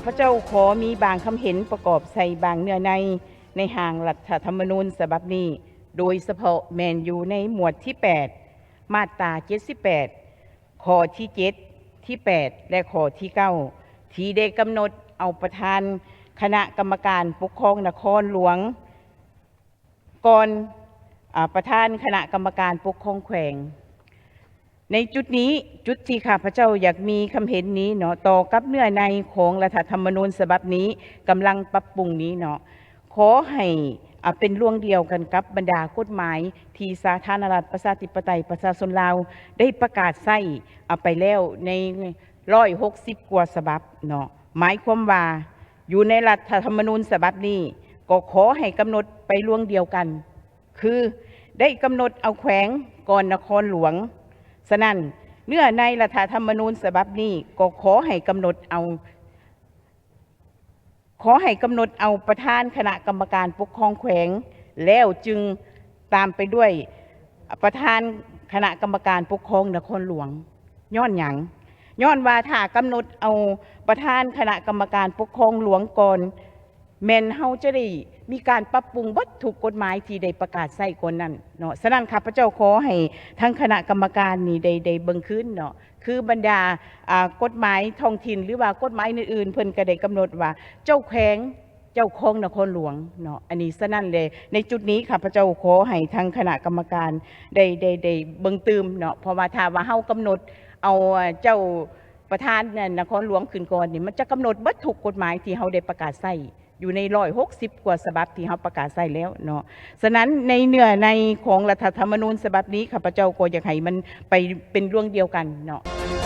ຂ້າພະເຈົ້າຂໍມີບາງຄຳເຫັນປະກອບໃສ່ບາງເນື້ອໃນ ໃນຮ່າງລັດຖະທຳມະນູນສະບັບນີ້, ໂດຍສະເພາະແມ່ນຢູ່ໃນໝວດທີແປດ ມາດຕາເຈັດສິບແປດ ຂໍ້ທີເຈັດ ທີແປດ ແລະ ຂໍ້ທີເກົ້າ ທີ່ໄດ້ກຳນົດເອົາປະທານຄະນະກຳມະການປົກຄອງນະຄອນຫຼວງ ກ່ອນ ອາ ປະທານຄະນະກຳມະການປົກຄອງແຂວງ. ໃນຈຸດນີ້, ຈຸດທີ່ຂ້າພະເຈົ້າຢາກມີຄຳເຫັນນີ້ເນາະ, ຕໍ່ກັບເນື້ອໃນຂອງລັດຖະທຳມະນູນສະບັບນີ້ກຳລັງປັບປຸງນີ້ເນາະ, ຂໍໃຫ້ ອາ ເປັນລວງດຽວກັນກັບບັນດາກົດໝາຍທີ່ສາທາລະນະລັດປະຊາທິປະໄຕປະຊາຊົນລາວໄດ້ປະກາດໃຊ້ ອາ ໄປແລ້ວໃນຮ້ອຍຫົກສິບກວ່າສະບັບເນາະ. ໝາຍຄວາມວ່າ ຢູ່ໃນລັດຖະທຳມະນູນສະບັບນີ້ ກໍຂໍໃຫ້ກຳນົດໄປລວງດຽວກັນ ຄືໄດ້ກຳນົດເອົາແຂວງກ່ອນນະຄອນຫຼວງ. ສະນັ້ນ, ເນື້ອໃນລັດຖະທຳມະນູນສະບັບນີ້ກໍຂໍໃຫ້ກຳນົດເອົາ ຂໍໃຫ້ກຳນົດເອົາປະທານຄະນະກຳມະການປົກຄອງແຂວງ ແລ້ວຈຶ່ງຕາມໄປດ້ວຍປະທານຄະນະກຳມະການປົກຄອງນະຄອນຫຼວງ. ຍ້ອນຫຍັງ? ຍ້ອນວ່າຖ້າກຳນົດເອົາປະທານຄະນະກຳມະການປົກຄອງຫຼວງກ່ອນ, ແມ່ນເຮົາຈະໄດ້ມີການປັບປຸງເບິດທຸກກົດໝາຍທີ່ໄດ້ປະກາດໃຊ້ກ່ອນນັ້ນເນາະ. ສະນັ້ນ ຂ້າພະເຈົ້າຂໍໃຫ້ທາງຄະນະກຳມະການນີ້ໄດ້ ໄດ້ເບິ່ງຄືນເນາະ, ຄືບັນດາ ອາ ກົດໝາຍທ້ອງຖິ່ນ ຫຼືວ່າກົດໝາຍອື່ນໆ ເພິ່ນກໍໄດ້ກຳນົດວ່າເຈົ້າແຂວງ ເຈົ້າຄອງນະຄອນຫຼວງເນາະ. ອັນນີ້ ສະນັ້ນແຫຼະ ໃນຈຸດນີ້ ຂ້າພະເຈົ້າຂໍໃຫ້ທາງຄະນະກຳມະການໄດ້ ໄດ້ ໄດ້ເບິ່ງຕື່ມເນາະ, ເພາະວ່າຖ້າວ່າເຮົາກຳນົດເອົາເຈົ້າປະທານນະຄອນຫຼວງຂຶ້ນກ່ອນນີ້ ມັນຈະກຳນົດເບິດທຸກກົດໝາຍທີ່ເຮົາໄດ້ປະກາດໃຊ້ຢູ່ໃນຮ້ອຍຫົກສິບກວ່າສະບັບທີ່ເຮົາປະກາດໃຊ້ແລ້ວເນາະ. ສະນັ້ນ ໃນເນື້ອໃນຂອງລັດຖະທຳມະນູນສະບັບນີ້ ຂ້າພະເຈົ້າກໍຢາກໃຫ້ມັນໄປເປັນລວງດຽວກັນເນາະ.